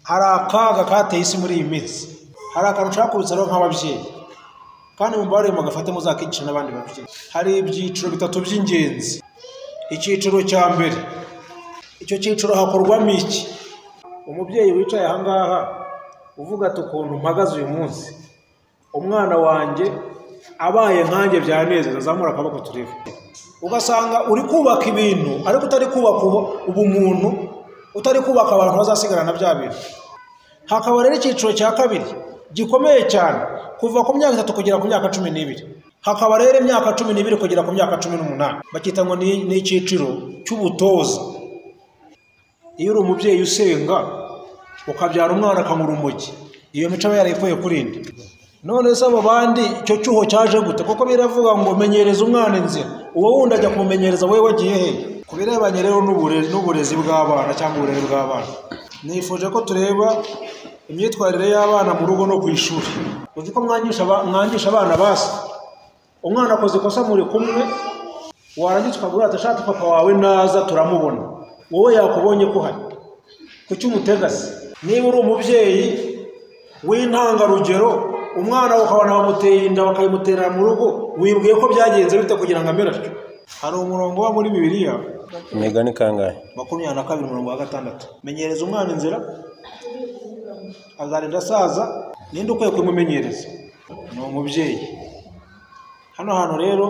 Hari akaga kateye isi muri iyi minsi. Hari akantu ushaka kubitsaraho nk'ababyeyi, kandi mumbabarire mugafate muzakigisha n'abandi babyeyi. Hari ibyiciro bitatu by'ingenzi. Icyiciro cya mbere, icyo cyiciro hakorwamo iki? Umubyeyi wicaye aha ngaha uvuga ati ukuntu mpagaze uyu munsi, umwana wanjye abaye nkanjye byanezeza, azamura akaboko turebe. Ugasanga uri kubaka ibintu ariko utari kubaka ubumuntu, utari kubaka abantu bazasigarana bya bintu. Hakaba rero icyiciro cya kabiri gikomeye cyane, kuva ku myaka 3 kugera ku myaka 12. Hakaba rero imyaka 12 kugera ku myaka 18, bakita ngo ni icyiciro cy'ubutoza. Iyo uri umubyeyi usenga ukabyara umwana akanywa urumogi, iyo mico aba yarayikuye kuri nde? None se abo bandi icyo cyuho cyaje gute? Kuko biravuga ngo menyereza umwana inzira, uwo wundi ajya kumumenyereza wowe wagiye hehe? Ku birebanye rero n'uburezi bw'abana cyangwa uburere bw'abana, nifuje ko tureba imyitwarire y'abana mu rugo no ku ishuri. Uzi ko mwangisha abana basi, umwana akoze ikosa muri kumwe, warangiza ukabwira ati ashaka papa wawe naza turamubona, wowe yakubonye ko uhari, kuki umutegase? Niba uri umubyeyi w'intangarugero, umwana ukabona bamuteye inda bakayimutera mu rugo, wibwiye ko byagenze bite kugira ngo amere atyo? Hari umurongo wa muri Bibiliya, Imigani kangahe? 22 umurongo wa 6. Menyereza umwana inzira azarinda asaza. Ninde ukwiye kumumenyereza? Ni umubyeyi. Hano hantu rero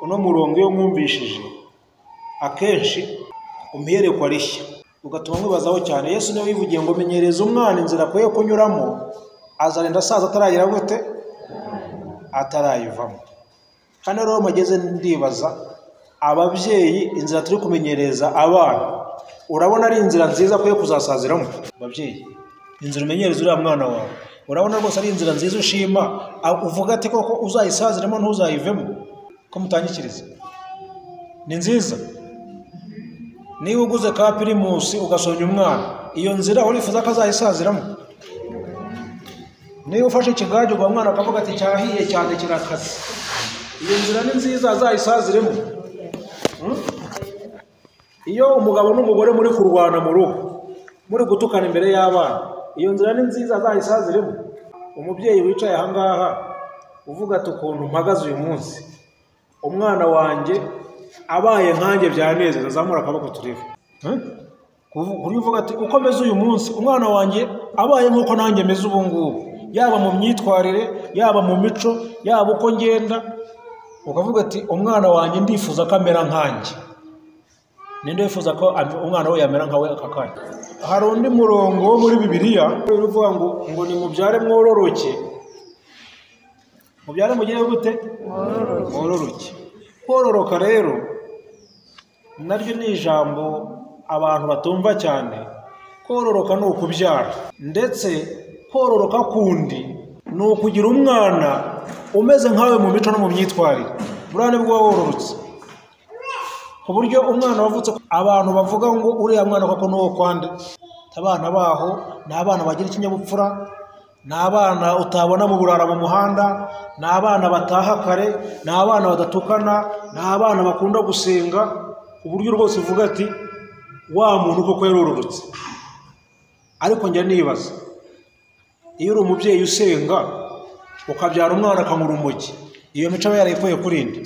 uno murongo iyo mwumvishije akenshi umperekwa rishya, ugatuma mwibazaho cyane. Yesu niwe wivugiye ngo menyereza umwana inzira akwiye kunyuramo, azarinda asaza ataragira gute? Atarayivamo. Hano rero mageze ndibaza ababyeyi, inzira turi kumenyereza abana, urabona ari inzira nziza akwiye kuzasaziramo? Ababyeyi, inzira umenyereza uriya mwana wawe, urabona rwose ari inzira nziza ushima, uvuga ati koko uzayisaziremo ntuzayivemo, ko mutangikiriza ni nziza? Niba uguze ka pirimusi ugasonya umwana, iyo nzira urifuza ko azayisaziramo? Niba ufashe ikigage ugaha umwana akavuga ati cyahiye cyane kirakaze, iyo nzira ni nziza azayisaziremo? Iyo umugabo n'umugore muri kurwana mu rugo, muri gutukana imbere y'abana, iyo nzira ni nziza azayisaziremo? Umubyeyi wicaye aha ngaha uvuga ati ukuntu mpagaze uyu munsi, umwana wanjye abaye nkanjye byanezeza, azamura akaboko turebe. Uri uvuga ati uko meze uyu munsi, umwana wanjye abaye nk'uko nanjye meze ubu ngubu, yaba mu myitwarire, yaba mu mico, yaba uko ngenda, ukavuga ati umwana wanjye ndifuza ko amera nkanjye. Ninde wifuza ko umwana we yamera nkawe aka kanya? Hari undi murongo wo muri Bibiliya uvuga ngo nimubyare mwororoke. Mubyare mugire gute? Mwororoke. Kororoka rero naryo ni ijambo abantu batumva cyane. Kororoka ni ukubyara, ndetse kororoka kundi ni ukugira umwana umeze nkawe mu mico no mu myitwarire. Buriya nibwo wororotse, ku buryo umwana wavutse abantu bavuga ngo uriya mwana koko ni uwo kwande. Abana baho ni abana bagira ikinyabupfura, ni abana utabona mu burara mu muhanda, ni abana bataha kare, ni abana badatukana, ni abana bakunda gusenga, ku buryo rwose uvuga ati wa muntu koko yarororotse. Ariko njya nibaza, iyo uri umubyeyi usenga ukabyara umwana akanywa urumogi, iyo mico aba yarayikuye kuri nde?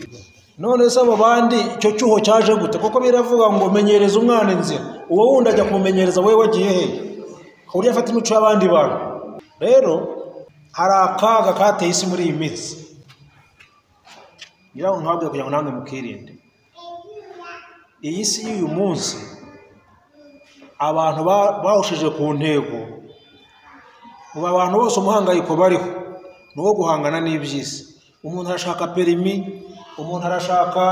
None se abo bandi icyo cyuho cyaje gute? Kuko biravuga ngo menyereza umwana inzira, uwo wundi ajya kumumenyereza wowe wagiye hehe? Ku buryo afata imico y'abandi bantu. Rero hari akaga kateye isi muri iyi minsi, ngira ngo nkababwire kugira ngo namwe mukirinde. Iyi si y'uyu munsi abantu bahushije ku ntego. Ubu abantu bose umuhangayiko bariho ni uwo guhangana n'iby'isi. Umuntu arashaka perimi, umuntu arashaka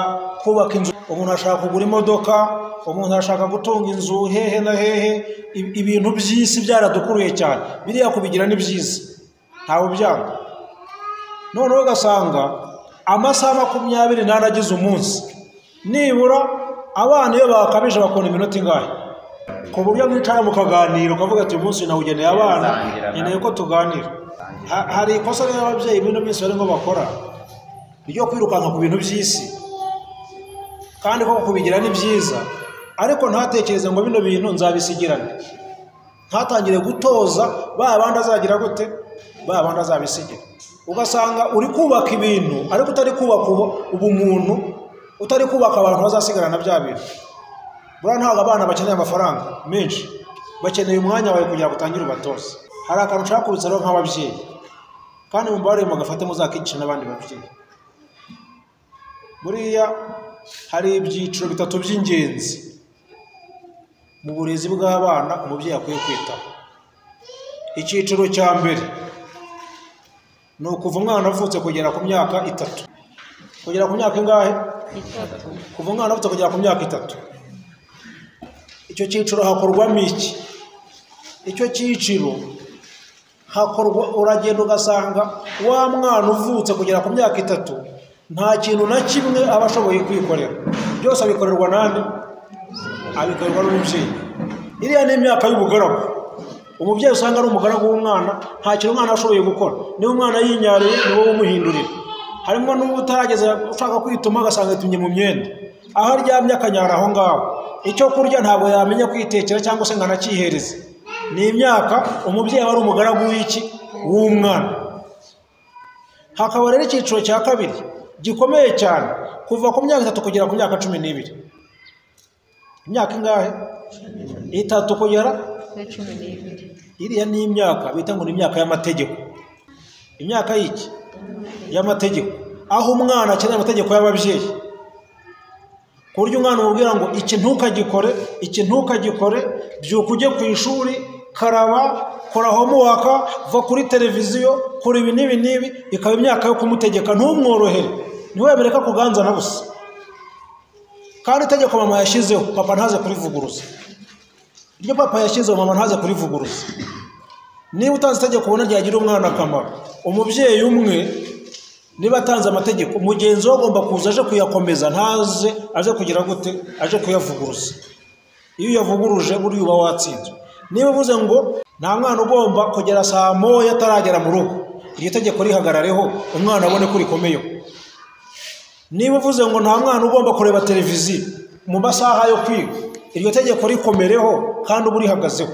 kubaka inzu, umuntu arashaka kugura imodoka, umuntu arashaka gutunga inzu hehe na hehe. Ibintu by'isi byaradukuruye cyane, biriya kubigira ni byiza, ntawe ubyanga. Noneho ugasanga amasaha 24 agize umunsi, nibura abana iyo bakabije bakunda iminota ingahe, ku buryo mwicara mukaganira ukavuga ati uyu munsi nawugeneye abana, nkeneye ko tuganira. Hari ikosa rero ababyeyi b'ino minsi barimo bakora ryo kwirukanka ku bintu by'isi, kandi koko kubigira ni byiza, ariko ntatekereze ngo bino bintu nzabisigirane. Ntatangire gutoza ba bandi azagira gute, ba bandi azabisigira. Ugasanga uri kubaka ibintu ariko utari kubaka ubumuntu, utari kubaka abantu bazasigarana bya bintu. Buriya ntabwo abana bakeneye amafaranga menshi, bakeneye umwanya wawe kugira ngo utangire ubatoze. Hari akantu ushaka kubitsa rero nk'ababyeyi, kandi mumbabarire mugafate muzakigisha n'abandi babyeyi. Buriya hari ibyiciro bitatu by'ingenzi mu burezi bw'abana umubyeyi akwiye kwitaho. Icyiciro cya mbere ni ukuva umwana avutse kugera ku myaka 3. Kugera ku myaka ingahe? 3. Kuva umwana avutse kugera ku myaka 3. Icyo cyiciro hakorwamo iki? Icyo cyiciro hakorwa, uragenda ugasanga wa mwana uvutse kugera ku myaka 3 nta kintu na kimwe aba ashoboye kwikorera, byose abikorerwa nande? Abikorerwa n'umubyeyi. Iriya ni imyaka y'ubugaragu. Umubyeyi usanga ari umugaragu w'umwana, nta kintu umwana ashoboye gukora. Niba umwana yinyariye ni wowe umuhindurira. Harimo n'uwo utarageza ushaka kwituma agasanga yitumye mu myenda, aho aryamye akanyara aho ngaho. Icyo kurya ntabwo yamenya kwitekera cyangwa se ngo anakihereze. Ni imyaka umubyeyi aba ari umugaragu w'iki? W'umwana. Hakaba rero icyiciro cya kabiri gikomeye cyane, kuva ku myaka 3 kugera ku myaka 12. Imyaka ingahe? 3 kugera 12. Iriya ni imyaka bita ngo ni imyaka y'amategeko. Imyaka y'iki? Y'amategeko. Aho umwana akeneye amategeko y'ababyeyi, ku buryo umwana umubwira ngo iki ntukagikore, iki ntukagikore, byuka ujye ku ishuri, karaba, kora homework, va kuri televiziyo, kora ibi n'ibi n'ibi. Ikaba imyaka yo kumutegeka, ntumworohere, ntiwemere ko akuganza na busa. Kandi itegeko mama yashyizeho papa ntaze kurivuguruza. Iryo papa yashyizeho mama ntaze kurivuguruza. Niba utanze itegeko ubona ryagira umwana akamaro, umubyeyi umwe niba atanze amategeko, mugenzi we agomba kuza aje kuyakomeza, ntaze aje kugira gute, aje kuyavuguruza. Iyo uyavuguruje buriya uba watsinzwe. Niba uvuze ngo nta mwana ugomba kugera saa 1 ataragera mu rugo, iryo tegeko rihagarareho, umwana abone ko rikomeyeho. Niba uvuze ngo nta mwana ugomba kureba televiziyo mu masaha yo kwiga, iryo tegeko rikomereho kandi uba urihagazeho.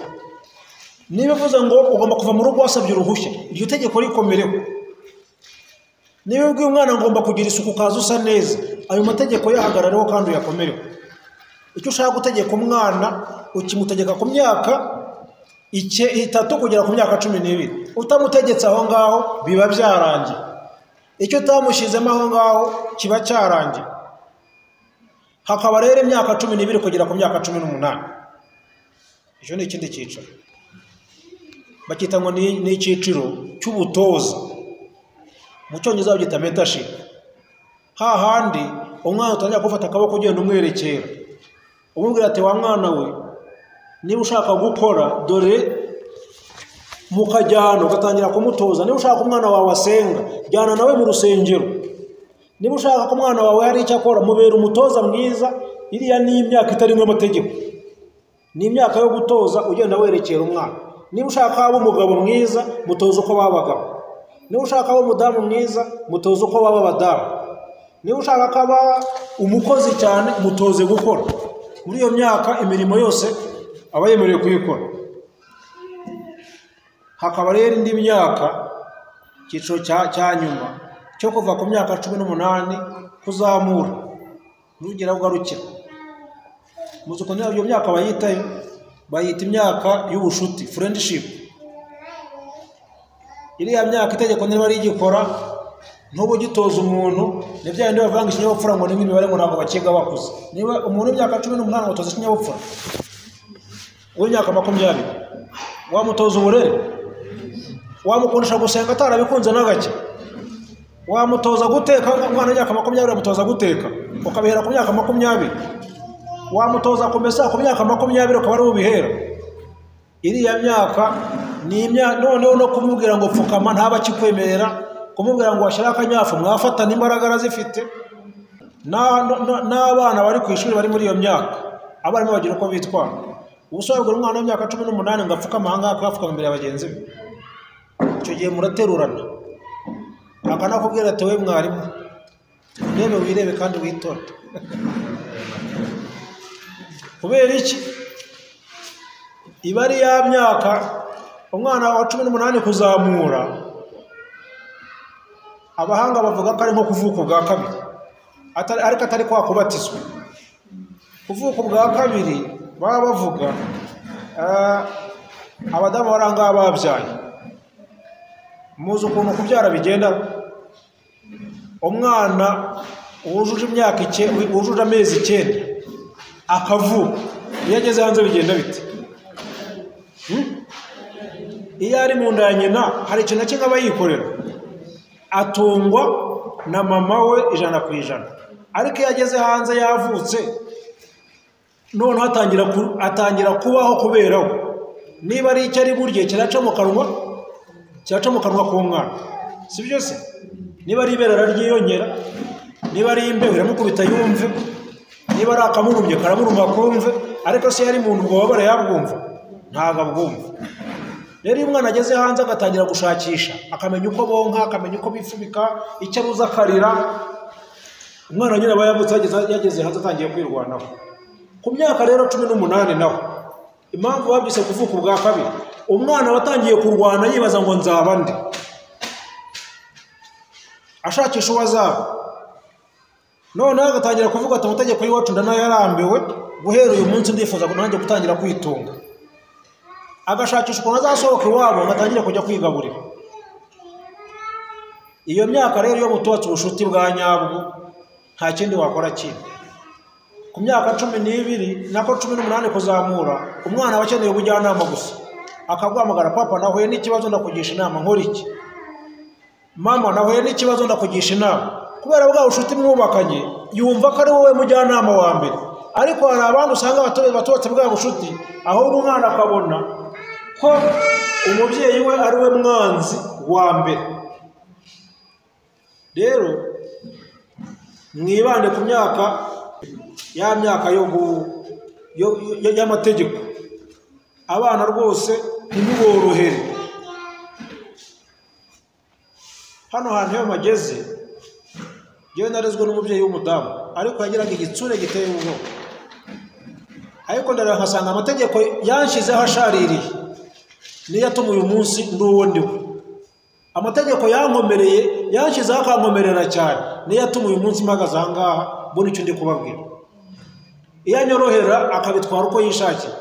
Niba uvuze ngo ugomba kuva mu rugo wasabye uruhushya, iryo tegeko rikomereho. Niba ubwiye umwana ngomba kugira isuku ukaza usa neza, ayo mategeko yahagarareho kandi uyakomereho. Icyo ushaka gutegeka umwana ukimutegeka ku myaka 3 kugera ku myaka 12. Utamutegetse aho ngaho biba byarangiye. Icyo utamushyizemo aho ngaho kiba cyarangiye. Hakaba rero imyaka 12 kugera ku myaka 18. Icyo ni ikindi cyiciro bakita ngo ni icyiciro cy'ubutoza. Mu cyongereza babyita mentorship. Hahandi umwana utangira gufata akaboko ugenda umwerekera, umubwira ati wa mwana we, niba ushaka gukora dore, mukajyana ugatangira kumutoza. Niba ushaka umwana wawe asenga, jyana nawe mu rusengero. Niba ushaka ko umwana wawe hari icyo akora, mubera umutoza mwiza. Iriya ni imyaka itarimo amategeko, ni imyaka yo gutoza ugenda werekera umwana. Niba ushaka aba umugabo mwiza, mutoza uko baba abagabo. Niba ushaka aba umudamu mwiza, mutoza uko baba abadamu. Niba ushaka ko aba umukozi cyane, mutoze gukora. Muri iyo myaka imirimo yose aba yemerewe kuyikora. Hakaba rero indi myaka, icyiciro cya nyuma cyo kuva ku myaka 18 kuzamura, nugera ugarukira. Muzi ukuntu iyo myaka bayitayo? Bayita imyaka y'ubushuti, friendship. Iriya myaka itegeko niba rigikora, ntuba ugitoza umuntu. Ni bya bindi bavanga ikinyabupfura ngo ni imibare, ngo ntabwo bakiga bakuze. Niba umuntu w'imyaka 18 ngo utoza ikinyabupfura, uw'imyaka 20 wamutoza uburere, wamukundisha gusenga atarabikunze na gake, wamutoza guteka. Umwana w'imyaka 20 wamutoza guteka ukabihera ku myaka 20, wamutoza kumesa ku myaka 20 ukaba ari ubihera. Iriya myaka ni imyaka noneho no kumubwira ngo pfukama ntaba akikwemerera, kumubwira ngo washyira akanyafu mwafatana imbaraga arazifite. N'abana bari ku ishuri bari muri iyo myaka, abarimu bagira uko bitwara. Ubusobanuro umwana w'imyaka 18 ngo apfukame aha ngaha akapfukama imbere ya bagenzi be, icyo gihe muraterurana, akanakubwira ati we mwarimu, urebe wirebe kandi witonde. Kubera iki? Iba ari ya myaka umwana wa 18 kuzamura, abahanga bavuga ko ari nko kuvuka ubwa kabiri, ariko atari kwa kubatizwa. Kuvuka ubwa kabiri baba bavuga abadamu bari aha ngaha babyaye, muzi ukuntu kubyara bigenda. Umwana wujuje imyaka wujuje amezi 9 akavuka, iyo ageze hanze bigenda bite? Iyo ari mu nda ya nyina hari ikintu na kimwe aba yikorera, atungwa na mama we 100%. Ariko iyo ageze hanze yavutse, noneho atangira kubaho kuberaho. Niba ari icyo ari burye kiraca mu kanwa, kiraca mu kanwa k'umwana, si byo se? Niba ari ibere araryiyongera, niba ari imbeho iramukubita yumve, niba ari akamurumye karamuruma kumve. Ariko se yari muntu ubwo babara yabwumva? Ntabwo abwumva. Rero iyo umwana ageze hanze agatangira gushakisha, akamenya uko bonka, akamenya uko bifubika, icyo abuze akarira, umwana nyine aba yavutse yageze hanze atangiye kwirwanaho. Ku myaka rero 18 naho, impamvu babyise kuvuka ubwa kabiri, umwana watangiye kurwana yibaza ngo nzaba nde, ashakisha uwo azaba. Noneho agatangira kuvuga ati amategeko y'iwacu ndanayarambiwe, guhera uyu munsi ndifuza nanjye gutangira kwitunga. Agashakisha ukuntu azasohoka iwabo ngo atangire kujya kwigaburira. Iyo myaka rero iyo mutubatse ubushuti bwa nyabwo, nta kindi wakora kindi. Ku myaka 12 nako 18 kuzamura, umwana aba akeneye ubujyanama gusa. Akaguhamagara, papa nahuye n'ikibazo ndakugisha inama, nkora iki? Mama nahuye n'ikibazo ndakugisha inama. Kubera bwa bushuti mwubakanye, yumva ko ari wowe mujyanama wa mbere. Ariko hari abandi usanga batubatse bwa bushuti, ahubwo umwana akabona ko umubyeyi we ari we mwanzi wa mbere. Rero mwibande ku myaka ya myaka y'amategeko. Abana rwose ntimuborohere. Hano hantu iyo mageze, njyewe narezwe n'umubyeyi w'umudamu, ariko yagiraga igitsure giteye ubwoba. Ariko ndareba nkasanga amategeko yanshyizeho ashaririye, niyo atuma uyu munsi ndi uwo ndiwe. Amategeko yankomereye, yanshyizeho akankomerera cyane, niyo atuma uyu munsi mpagaze aha ngaha mbona icyo ndi kubabwira. Iyo anyorohera akabitwara uko yishakiye,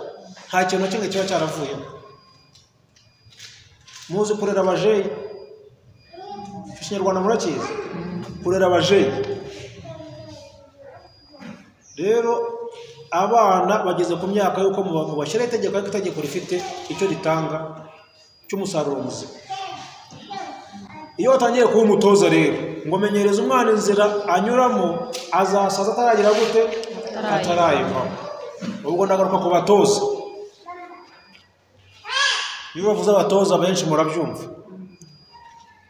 nta kintu na kimwe kiba cyaravuyemo. Muzi kurera abajeyi? Ikinyarwanda murakizi? Kurera abajeyi. Rero abana bageze ku myaka y'uko mubashyiraho itegeko, ariko itegeko rifite icyo ritanga cy'umusaruro muzima. Iyo watangiye kuba umutoza rero, ngo menyereze umwana inzira anyuramo, azasaza ataragira gute? Atarayivamo. Ubwo ndagaruka ku batoza. Iyo bavuze abatoza benshi murabyumva.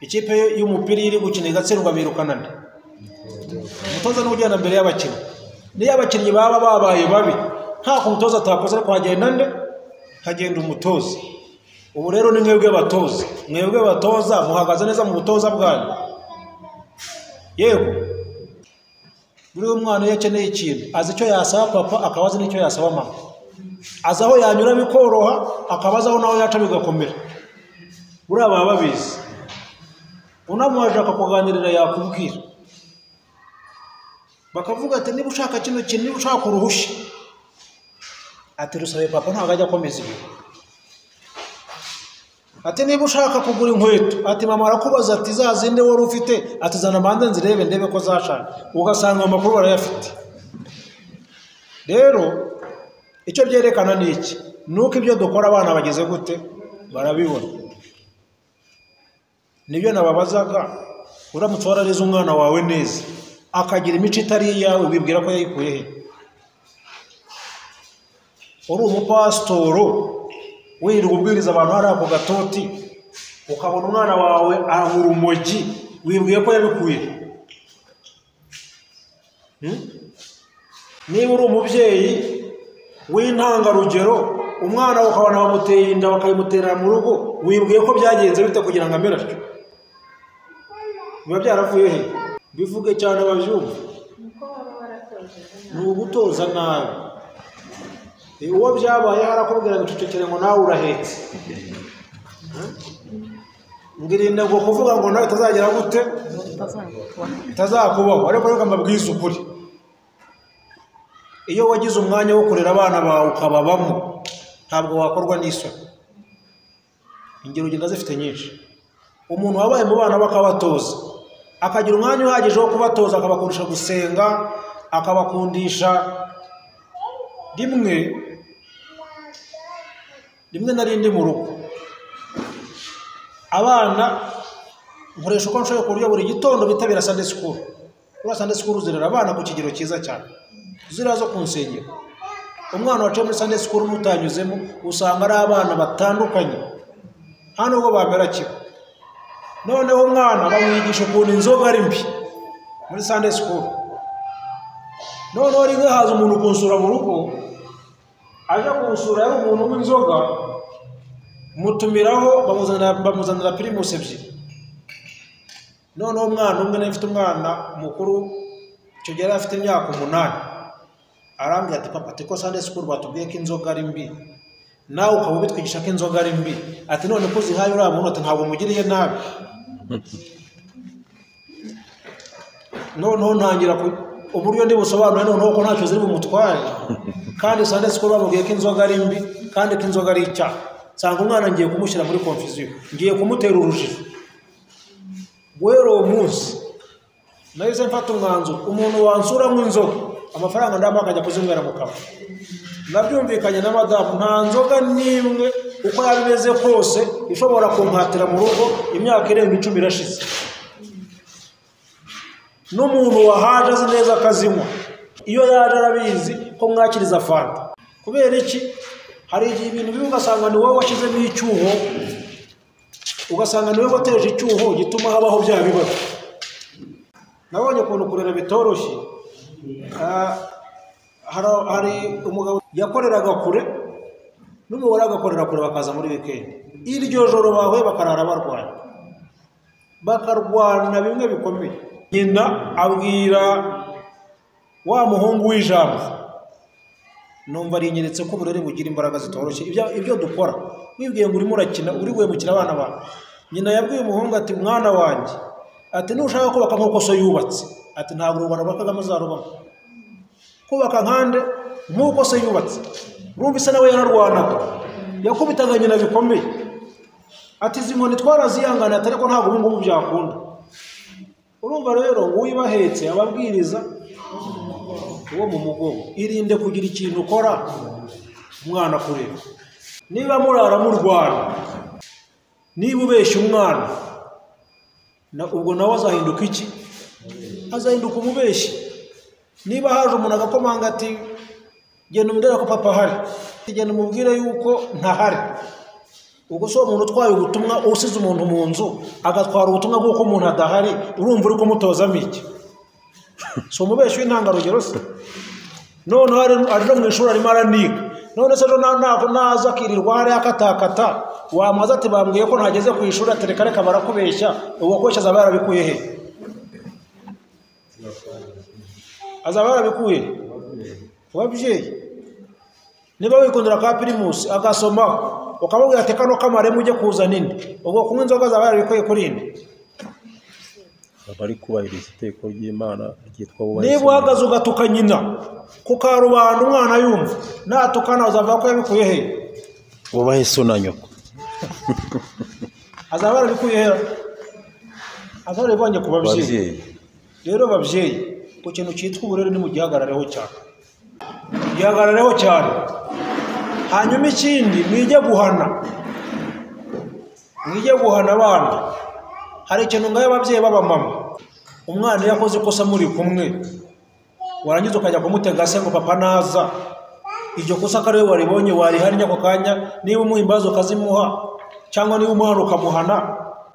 Ikipe y'umupira iri gukina igatsindwa birukana nde? Umutoza niwe ugenda mbere y'abakinnyi. Niyo abakinnyi baba babaye babi, nta ku mutoza atakoze, ariko hagenda nde? Hagenda umutoza. Ubu rero ni mwebwe batoza. Mwebwe batoza muhagaze neza mu butoza bwanyu. Yego. Buri umwana iyo akeneye ikintu, azi icyo yasaba papa, akaba azi n'icyo yasaba mama. Azi aho yanyura bikoroha, akaba azi aho nawe yaca bigakomera. Buriya baba babizi. Unamuhaje akakuganirira yakubwira. Bakavuga ati niba ushaka kino kintu, niba ushaka uruhushya, ati rusabe papa ntabwo ajya akomeza ibintu. Ati niba ushaka kugura inkweto, ati mama arakubaza ati za zindi wari ufite, ati zana mbanze nzirebe ndebe ko zashaje. Ugasanga amakuru barayafite. Rero icyo byerekana ni iki? Nuko ibyo dukora abana bageze gute? Barabibona. Nibyo nababazaga, uramutse warareze umwana wawe neza, akagira imico itari iyawe, wibwira ko yayikuye he? Uri umupasitoro wirirwa ubwiriza abantu hari ako gatoti, ukabona umwana wawe ahura urumogi, wibwiye ko yabikuye? Niba uri umubyeyi w'intangarugero, umwana ukabona bamuteye inda bakayimutera mu rugo, wibwiye ko byagenze bite kugira ngo amere atyo? Biba byaravuye he? Bivuge cyane babyumve. Ni ugutoza nabi. Uwo byabaye harakubwira ngo ucecekere ngo nawe urahetse. Ngirinde ngo kuvuga ngo nawe utazagera gute itazakubaho, ariko reka mbabwize ukuri, iyo wagize umwanya wo kurera abana bawe ukababamo ntabwo wakorwa n'isoni. Ingero ugenda zifite nyinshi. Umuntu wabaye mu bana bakabatoza, akagira umwanya uhagije wo kubatoza, akabakundisha gusenga, akabakundisha rimwe rimwe na rindi mu rugo. Abana nkoresha uko nshoboye ku buryo buri gitondo bitabira Sunday school. Kuri Sunday school zirera abana ku kigero cyiza cyane, ziriya zo ku nsengero. Umwana waciye muri Sunday school n'utanyuzemo usanga ari abana batandukanye, nta nubwo bamera kimwe. Noneho umwana bamwigisha ukuntu inzoga ari mbi muri Sunday school. Noneho rimwe haza umuntu kunsura mu rugo, aje kunsura yari umuntu w'inzoga, mutumiraho bamuzanira pirimusi ebyiri. Noneho umwana umwe, nari mfite umwana mukuru icyo gihe yari afite imyaka 8, arambwira ati papa, ati ko Sunday school batubwiye ko inzoga ari mbi, nawe ukaba ubitwigisha ko inzoga ari mbi, ati none ko uzihaye uriya muntu, ati ntabwo mugiriye nabi. Noneho ntangira uburyo ndi busobanure noneho ko ntacyo ziri bumutware, kandi Sunday school bamubwiye ko inzoga ari mbi kandi ko inzoga ari icyaha. Nsanga umwana ngiye kumushyira muri confusion, ngiye kumutera urujijo. Guhera uwo munsi nahise mfata umwanzuro, umuntu wansura nk'inzoga amafaranga ndamuha akajya kuzinywera mu kabari. Nabyumvikanye na madamu, nta nzoga n'imwe uko yaba imeze kose ishobora kumpatira mu rugo. Imyaka irenga 10 irashize. N'umuntu wahaje azi neza akazinywa, iyo yaje arabizi ko mwakiriza fanta. Kubera iki? Hari igihe ibintu bibi ugasanga ni wowe washyizemo icyuho, ugasanga ni wowe wateje icyuho gituma habaho bya bibazo. Nabonye ukuntu kurera bitoroshye. Hari umugabo yakoreraga kure n'umugore agakorera kure, bakaza muri weekend. Iryo joro bahuye bakarara barwana, bakarwana bimwe bikomeye. Nyina abwira wa muhungu w'ijambo, numva rinyeretse ko uburere bugira imbaraga zitoroshye. Ibyo dukora wibwiye ngo urimo urakina, uri guhemukira abana bawe. Nyina yabwiye umuhungu ati mwana wanjye, ati nushaka kubaka nk'uko so yubatse, ati ntabwo u Rwanda rwa Kagame azarubamo. Kubaka nkande nk'uko se yubatse. Urumva isa nawe yararwanaga, yakubitaga nyina bikomeye. Ati izi nkoni twarazihangana, ati ariko ntabwo ubu ngubu byakunda. Urumva rero ngo uyibahetse ababwiriza uwo mu mugongo. Irinde kugira ikintu ukora umwana kureba. Niba murara murwana, niba ubeshya umwana, ubwo nawe azahinduka iki? Azahinduka umubeshyi. Niba haje umuntu agakomanga ati genda umubwire ko papa ahari, genda umubwire yuko ntahari, ubwo si umuntu utwaye ubutumwa, usize umuntu mu nzu agatwara ubutumwa bw'uko umuntu adahari, urumva uri kumutozamo iki? Si umubeshyi w'intangarugero se? Noneho ari no mu ishuri arimo araniga, none se ejo naza akirirwa hariya akatakata, wamaze ati bambwiye ko ntageze ku ishuri, ati reka reka barakubeshya, uwo kubeshya azaba yarabikuye he? Azaba yarabikuye ku babyeyi. Niba wikundira ka pirimusi agasomaho, ukamubwira ati kano kamaremo ujye kuzana indi, ubwo kunywa inzoga azaba yarabikuye kuri indi. Abari kubahiriza iteko ry'Imana ryitwa bubahe. Niba uhagaze ugatuka nyina ku karubanda umwana yumva, natukana uzavuga ko yabikuye he? Wubahe so na nyoko. Azaba yarabikuye he? Azaba yarabivanye ku babyeyi. Rero babyeyi, ku kintu cyitwa uburere nimugihagarareho cyane, gihagarareho cyane. Hanyuma ikindi, mwige guhana, mwige guhana abana. Hari ikintu ngayo ababyeyi b'abamama, umwana iyo akoze ikosa muri kumwe, warangiza ukajya kumutega se ngo papa naza, iryo kosa ko ariwe waribonye warihannye ako kanya, niba umuha imbabazi ukazimuha, cyangwa niba umuhana ukamuhana.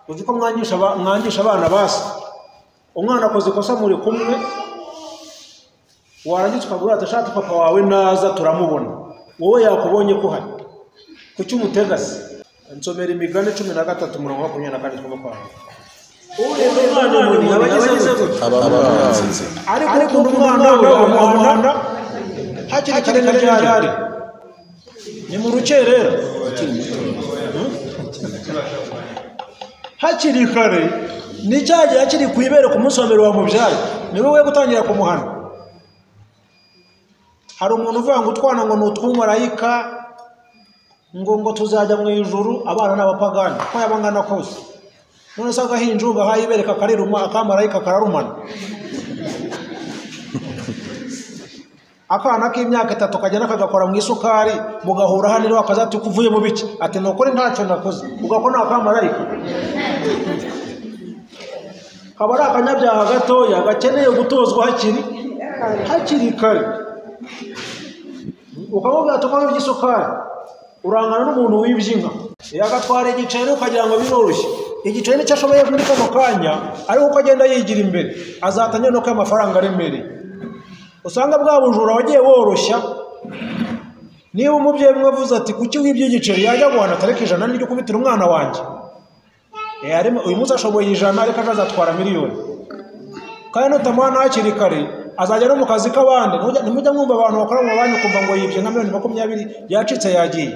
Uzi ko mwangisha abana basi, umwana akoze ikosa muri kumwe, warangiza ukagura ati ashaka papa wawe naza turamubona, wowe yakubonye ko uhari, kuki umutega se? Nsomera Imigani 13 umurongo wa 24 twumva kwa ariko ukunda umwana we amuhana hakiri kare. Ni mu rukerera hakiri kare, ni cya gihe akiri ku ibere ku munsi wa mbere wamubyaye, ni wowe gutangira kumuhana. Hari umuntu uvuga ngo utwana ngo ni utw'umumarayika, ngo tuzajya mu ijuru, abana n'abapagani uko yaba angana kose. None se agahinja ugahaye ibere kakariruma, akamarayika kararumana. Akana k'imyaka 3 kagenda kagakora mu isukari, mugahura hano rero akazati kuvuye mu biki, ati nukuri ntacyo nakoze, ugakora akamarayika. Kaba ari akanyabyaha gatoya gakeneye gutozwa hakiri kare. Ukamubwira ati ukora iby'isukari, urangana n'umuntu wibye inka, yagatwara igiceri ukagira ngo biroroshye. Igiceri nicyo ashoboye muri kano kanya, ariko uko agenda yigira imbere azatangira no kuba amafaranga aremereye. Usanga bwa bujura wagiye woroshya. Niba umubyeyi umwe avuze ati kuki wibye igiceri, yajya guhana atareka 100 n'iryo kubitira umwana wanjye. Uyu munsi ashoboye 100 ariko azatwara miliyoni. Kandi nutamuhana hakiri kare azajya no mu kazi k'abandi. Ntimujya mwumva abantu bakora mu mabanki ukumva ngo yibye nka miliyoni 20 yacitse yagiye.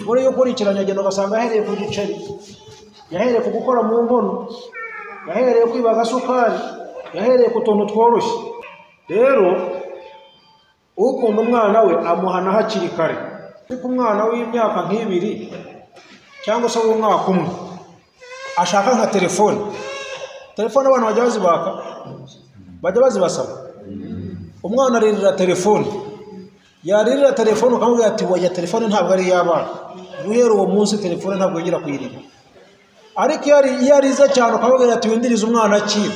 Buriya ukurikiranye agenda ugasanga ahereye ku giceri, yahereye ku gukora mu nkono, yahereye kwiba agasukari, yahereye ku tuntu tworoshye. Rero ukunda umwana we amuhana hakiri kare. Ariko umwana w'imyaka nk'ibiri cyangwa se w'umwaka umwe ashaka nka telefone. Telefone abantu bajya bazibaka, bajya bazibasaba. Umwana aririra telefone, yaririra telefone ukamubwira ati oya telefone ntabwo ari iy'abana. Guhera uwo munsi telefone ntabwo yongera kuyirira. Ariko iyo arize cyane ukamubwira ati windirize umwana akira,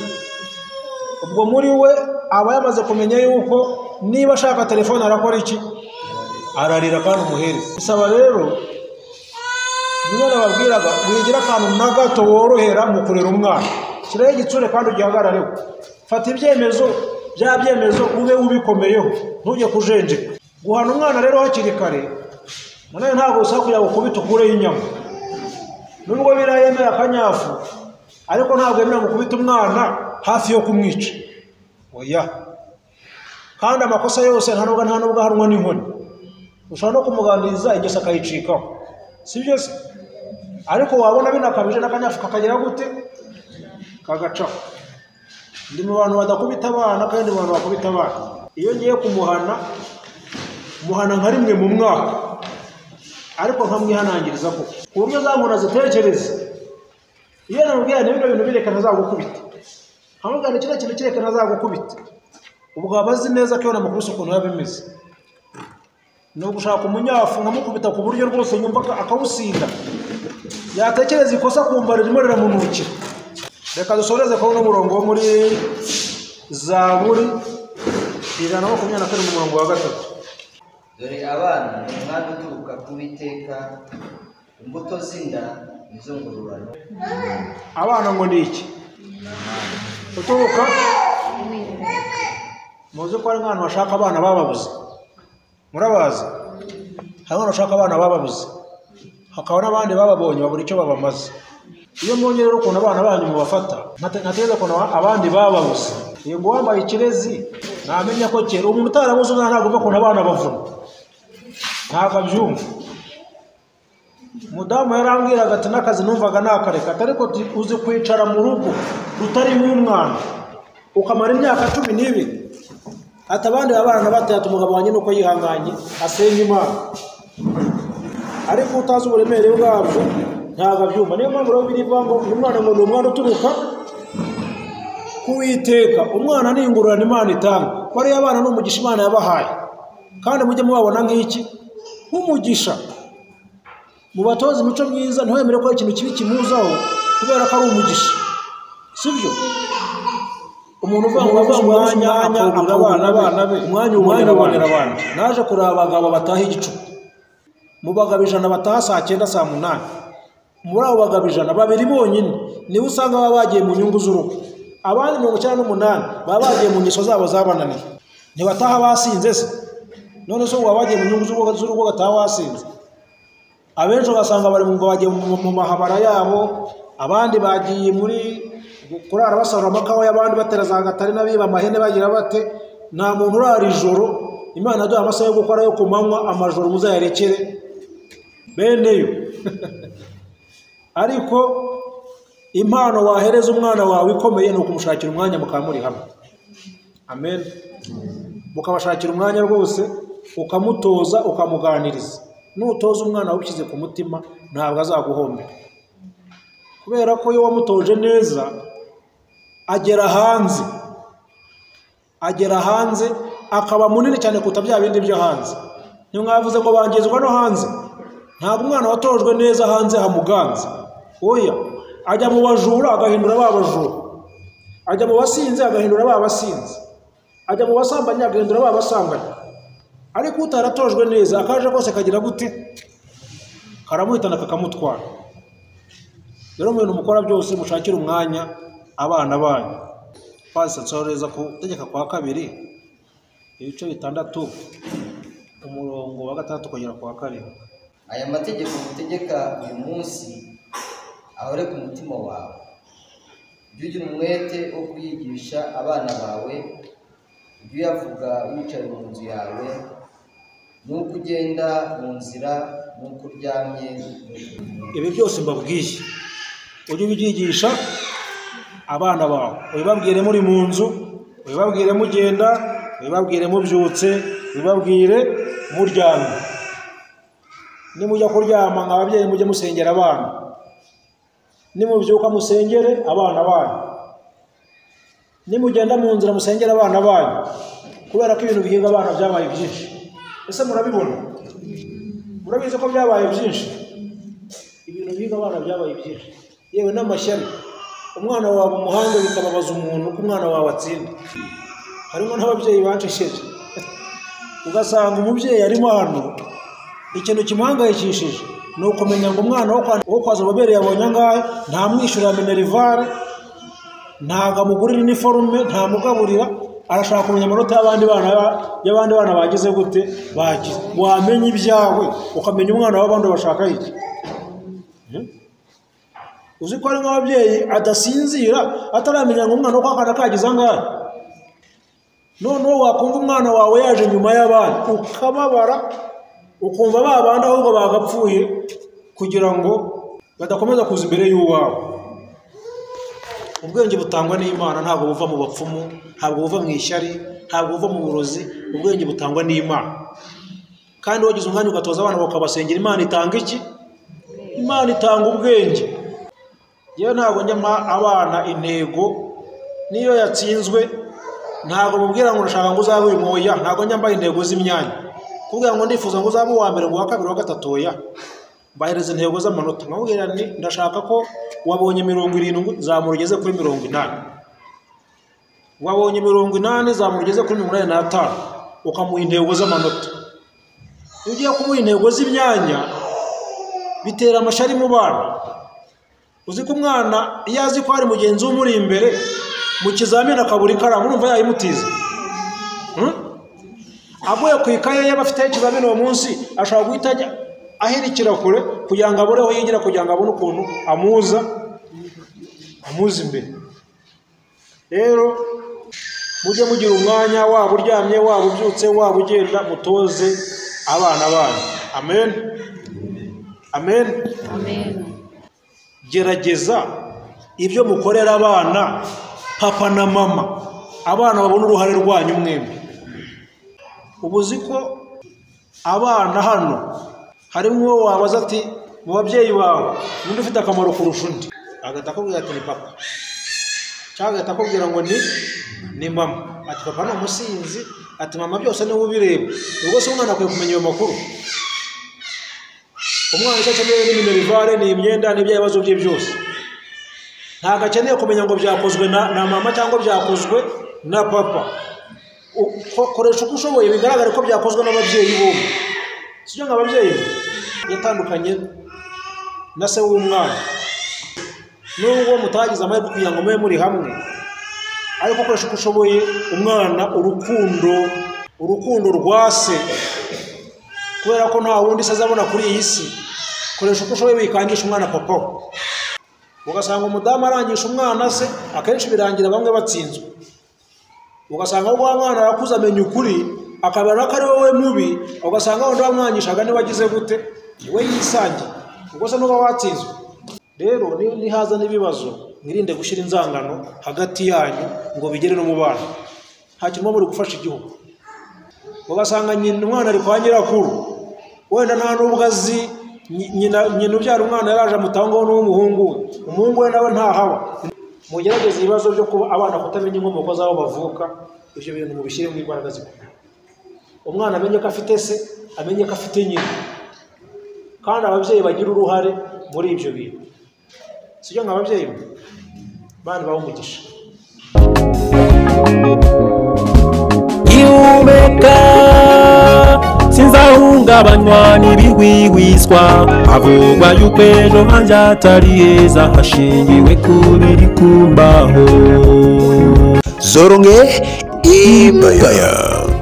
ubwo muri we aba yamaze kumenya yuko niba ashaka telefone arakora iki? Ararira kandi umuhereza. Bisaba rero bimwe nababwiraga, wigira akantu na gato worohera mu kurera umwana, shyiraho igitsure kandi ugihagarareho. Fata ibyemezo, bya byemezo ube ubikomeyeho, ntujye kujenjeka. Guhana umwana rero hakiri kare nanone ntabwo usaba kugira ngo ukubite ukureho inyama. Nubwo birayemera akanyafu, ariko ntabwo yemera gukubita umwana hafi yo kumwica. Oya. Kandi amakosa yose nta nubwo ahanwa n'inkoni. Ushobora no kumuganiriza ingeso akayicikaho, si byo se? Ariko wabona binakabije n'akanyafu kakagera gute? Kagacaho. Ndi mu bantu badakubita abana kandi mu bantu bakubita abana. Iyo ngiye kumuhana, muhana nka rimwe mu mwaka, ariko nkamwihanangiriza koko ku buryo za nkona zitekereza. Iyo namubwira nti bino bintu bireka ntazagukubita, nkamubwira nti kino kintu kireka ntazagukubita, ubwo aba azi neza ko iyo namukubise ukuntu biba bimeze. Ni ugushaka umunyafu nkamukubita ku buryo rwose yumva akawusinda, yatekereza ikosa akumva ririmo riramunukira. Reka dusoreze kuri uno murongo wo muri Zaburi 127 umurongo wa 3. Dore abana ni umwami uturuka ku Uwiteka, imbuto z'inda nizo ngororano. Abana ngo ni iki? Uturuka muzi ko ari nk'abantu bashaka abana bababuze. Murabazi? Hari abantu bashaka abana bababuze, hakaba n'abandi bababonye babura icyo babamaze. Iyo mbonye rero ukuntu abana banyu mubafata, ntatekereza ukuntu abandi bababuze. Yego wambaye ikirezi ntamenya ko kera umuntu utarabuze umwana ntabwo ukuntu abana bavuna, ntabwo abyumva. Umudamu yarambwiraga ati n'akazi numvaga nakareka, ariko uzi kwicara mu rugo rutarimo umwana ukamara imyaka 12. Ati abandi babana batatu umugabo wanjye nuko yihanganye asenya Imana, ariko utazi uburemere bwabyo ntabwo abyumva. Niyo mpamvu rero birivuga ngo umwana ngo ni umwana uturuka ku Uwiteka. Umwana ni ingororano Imana itanga. Bariya abana ni umugisha Imana yabahaye, kandi mujye mubabona nk'iki? Nk'umugisha. Mubatoze imico myiza, ntiwemere ko ikintu kibi kimuzaho kubera ko ari umugisha, sibyo? Umuntu uvuga ngo umwanya akawubonera abana be, umwanya ubonera abana. Naje kureba abagabo bataha igicuku, mu bagabo 100 bataha saa 9 saa 8, muri abo bagabo 100 babiri bonyine nibo usanga baba bagiye mu nyungu z'urugo, abandi 98 baba bagiye mu ngeso zabo zabananiye. Ntibataha basinze se? None se ubu bagiye mu nyungu z'urugo bataha basinze? Abenshi ugasanga bari bagiye mu mahabara yabo, abandi bagiye muri kurara basarura amakawa y'abandi, batera za gatari n'abiba amahene bagira bate. Nta muntu urara ijoro. Imana yaduhaye amasaha yo gukora yo ku manywa, amajoro muzayarekere Beneyo. Ariko impano wahereza umwana wawe ikomeye ni ukumushakira umwanya mukaba muri hamwe. Amen. Mukabashakira umwanya rwose, ukamutoza, ukamuganiriza. Nutoza umwana wabishyize ku mutima ntabwo azaguhombera, kubera ko iyo wamutoje neza agera hanze, agera hanze akaba munini cyane kuruta bya bindi byo hanze. Ntimwavuze ngo bangizwa no hanze. Ntabwo umwana watojwe neza hanze hamuganza. Oya, ajya mu bajura agahindura ba bajura, ajya mu basinzi agahindura ba basinzi, ajya mu basambanyi agahindura ba basambanyi. Ariko utaratojwe neza akaje kose kagira gute? Karamuhitana kakamutwara. Rero mu bintu mukora byose mushakire umwanya abana banyu. Pastor nsoreza ku Gutegeka kwa kabiri ibice 6 umurongo wa 6 kugera ku wa 7. Aya mategeko ngutegeka uyu munsi ahore ku mutima wawe, ujye ugira umwete wo kuyigisha abana bawe, ujye uyavuga wicaye mu nzu yawe, n'uko ugenda mu nzira, n'uko uryamye. Ibi byose mbabwiye ujye ubyigisha abana bawe, ubibabwire muri mu nzu, ubibabwire mugenda, ubibabwire mubyutse, ubibabwire muryamye. Nimujya kuryama nk'ababyeyi mujye musengera abana, nimubyuka musengere abana banyu, nimugenda mu nzira musengere abana banyu, kubera ko ibintu bihiga abana byabaye byinshi. Ese murabibona? Murabizi ko byabaye byinshi? Ibintu bihiga abana byabaye byinshi, yewe n'amashyari. Umwana wawe umuhanga bikababaza umuntu ko umwana wawe atsinda. Harimo n'ababyeyi bacecetse, ugasanga umubyeyi arimo hano, ikintu kimuhangayikishije ni ukumenya ngo umwana wo kwa Zoboberi yabonye angahe, ntamwishyurira minerivare, ntabwo amugurira iniforume, ntamugaburira, arashaka kumenya amanota y'abandi bana bagize gute bagize. Wamenya ibyawe ukamenya umwana w'abandi bashaka iki. Uzi ko ari nk'ababyeyi adasinzira ataramenya ngo umwana wo kwa kana kagize angahe. Noneho wakumva umwana wawe yaje nyuma y'abandi ukababara, ukumva ba bandi ahubwo bagapfuye kugira ngo badakomeza kuza imbere y'uwawe. Ubwenge butangwa n'Imana ntabwo buva mu bapfumu, ntabwo buva mu ishyari, ntabwo buva mu burozi. Ubwenge butangwa n'Imana. Kandi wagize umwanya ugatoza abana bakabasengera, Imana itanga iki? Imana itanga ubwenge. Yewe ntabwo njya mpa abana intego, niyo yatsinzwe ntabwo mubwira ngo ndashaka ngo uzabe uyu mwoya, ntabwo njya mbaha intego z'imyanya. Kubwira ngo ndifuza ngo uzabe uwa mbere, ngo uwa kabiri, uwa gatatu, oya. Mbahereza intego z'amanota, nkabwira nti ndashaka ko wabonye 70 zamura ugeze kuri 80, wabonye 80 zamura ugeze kuri 85, ukamuha intego z'amanota. Iyo ugiye kumuha intego z'imyanya bitera amashari mu bana. Uzi ko umwana iyo azi ko hari mugenzi we umuri imbere mu kizamini akabura ikaramu, urumva yayimutiza? Avuye ku ikaye yaba afite ikizamini uwo munsi, ashobora guhita ajya ahirikira kure kugira ngo abure aho yigira, kugira ngo abone ukuntu amuza imbere. Rero mujye mugira umwanya, waba uryamye, waba ubyutse, waba ugenda, mutoze abana banyu. Amen. Amen. Amen. Gerageza ibyo mukorera abana, papa na mama, abana babona uruhare rwanyu mwembi. Ubu uzi ko abana hano harimo uwo wabaza ati mu babyeyi bawe ninde ufite akamaro kurusha undi, agahita akubwira ati ni papa, cyangwa agahita akubwira ngo ni mama, ati papa ni umusinzi, ati mama byose niwe ubireba. Ubwo se umwana akwiye kumenya ayo makuru? Umwana icyo akeneye ni minerivare, ni imyenda, ni ibibazo bye byose. Ntabwo akeneye kumenya ngo byakozwe na mama cyangwa byakozwe na papa. Koresha uko ushoboye bigaragare ko byakozwe n'ababyeyi bombi. Sibyo nk'ababyeyi yatandukanye na se w'umwana, nubwo mutagize amahirwe kugira ngo mube muri hamwe, ariko koresha uko ushoboye umwana urukundo rwa se, kubera ko nta wundi se azabona kuri iyi si. Koresha uko ushoboye wikangisha umwana papa we. Ugasanga umudamu arangisha umwana se, akenshi birangira bamwe batsinzwe. Ugasanga wa mwana arakuze amenya ukuri, akabara ko ari wowe mubi, ugasanga wundi wamwangishaga niba agize gute, We yisangiye, ubwo se nuba watsinzwe. Rero nihaza n'ibibazo, mwirinde gushyira inzangano hagati yanyu ngo bigere no mu bana. Nta kintu muba muri gufasha igihugu. Ugasanga nyina umwana ari kwa nyirakuru, wenda nta n'ubwo azi nyina ubyara umwana yaraje amutaho n'umuhungu we, umuhungu we nawe ntahaba. Mugerageze ibibazo byo kuba abana kutamenya inkomoko z'aho bavuka, ibyo bintu mubishyiremo imbaraga zikomeye. Umwana amenye ko afite se, amenye ko afite nyina, kandi ababyeyi bagira uruhare muri ibyo bintu. Sibyo nka ababyeyi bana baha umugisha. Ihumeka sinzahungabanywa n'ibihwihwiswa, havugwa yuko ejo hanjye atari heza hashingiwe ku biri kumbaho. Zoronge Empire.